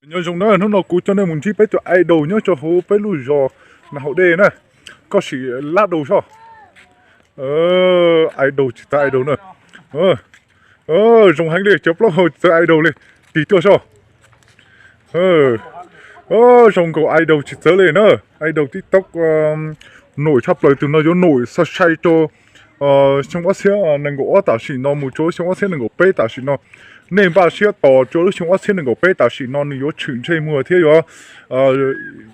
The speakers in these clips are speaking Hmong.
Nyob zoo na, hnub no kuv coj nej mus ntsib peb tus idol nyob rau hauv peb lub zos na, hauv dej na. Koj sim lab daus soj. Idol tsis txawv idol na. Zoo heev li, cov plaub hau tsis txawv idol li. Tig tuaj soj. Zoo nkaus idol tsis txawv li na. Idol TikTok num tshaj plaws, tus no yuav num sai sai rau xyoo ob txhiab nees nkaum ob tam sim no mus rau lub xyoo ob txhiab nees nkaum peb tam sim no. Nej npaj siab tos rau lub xyoo ob txhiab nees nkaum peb tam sim no nws yuav tshwm ntsej muag thiab yuav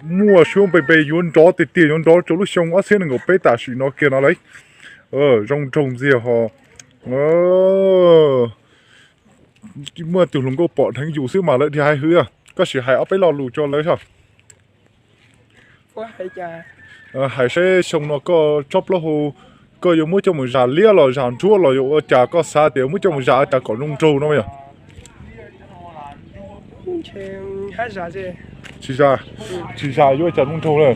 muaj suab npe npe, yuav nrov tiag tiag, yuav nrov rau lub xyoo ob txhiab nees nkaum peb tam sim no kiag no lauj. Zoo nraug ntxiag ho. Muaj tus hluas nkauj pom dheev yus xwb mas lawv thiaj hais hwv. Koj sim hais ob peb lo lus rau lawv soj. Hais saib xyoo no koj tsob plaub hau, koj yuav muab coj mus zam liab los zam ntsuab los yuav ua cas, koj xav tias muab coj mus zam ua cas kom zoo nraug no yog? Tsis zam, tsis zam yuav ua cas zoo nraug na.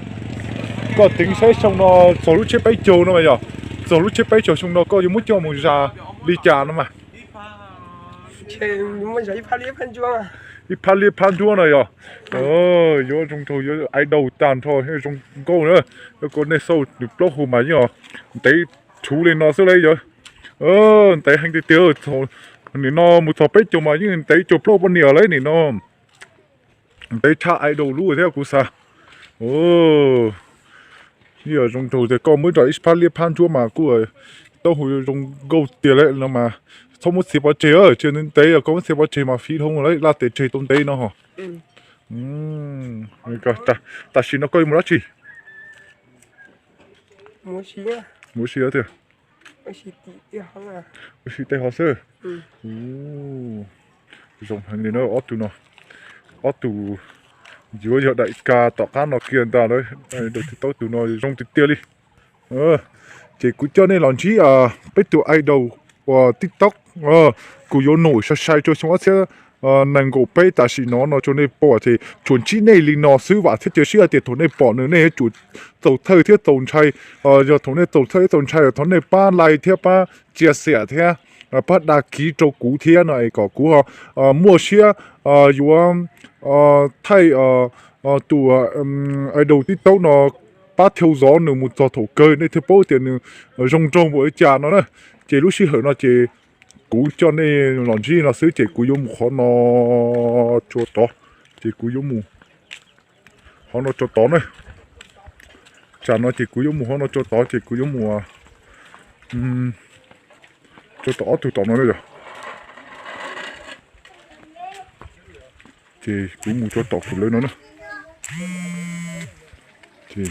Koj teev saib xyoo no txog lub tsiab peb caug no mas yog, txog lub tsiab peb caug xyoo no koj yuav muab coj mus zam li cas no mas? Ib phab liab phab ntsuab no yog. Yuav zoo nraug, yuav idol tag nrho, zoo nkauj na. Koj nej xauj nws plaub hau mas yeej ntev rhuv li no xwb lauj yog. Ntev heev tiag tiag, nim no mus txog peb caug mas yeej ntev caug plaub poj niam lawm nim no. Ntev tshaj idol lub thiab kuv xav. Zoo nraug tias koj muab zam ib phab liab phab ntsuab mas kuj taub hau zoo nkauj tiag lawm no mas. Txhob muab txiav pov tseg, tsis ntev koj muab txiav pov tseg mas fiv dhau lawm, laj tes tseg tau ntev no ho. Tam sim no koj yuav mus dab tsi? Mus ua si tiag. Ua si tej ho xwb. Zoo heev li na ob tug no. Ob tug yuav yog daim ka tom qab no kiag ntag lauj. Idol TikTok tus no zoo tiag tiag li. Ces kuv coj nej los ntsib peb tus idol uas TikTok kuv yuav num sai sai rau xyoo ob txhiab nees nkaum peb tam sim no no rau nej pom, ces tsuas ntsib nej li no xwb, vam thiab cia siab hais tias thaum nej pom nws nej yuav tsum txaus thawj thiab txaus ntshai. Yog thaum nej txaus thawj thiab txaus ntshai, thov nej pab like thiab pab share thiab pab đăng ký rau kuv thiab no es kom kuv muaj siab yuav thaij tus idol TikTok no, pab theo dõi nws mus txog thaum kawg nej thiaj paub tias nws zoo nraug npaum li cas no na. Ces lub sij hawm no ces kuv coj nej los ntsib no xwb, ces kuv yuav mus qhov no rau tod, ces kuv yuav mus qhov no rau tod na. Tsam no ces kuv yuav mus qhov no rau tod, ces kuv yuav mus rau tom ob tug tom no na yog. Ces kuv mus rau tom kuv lawv no na. Ces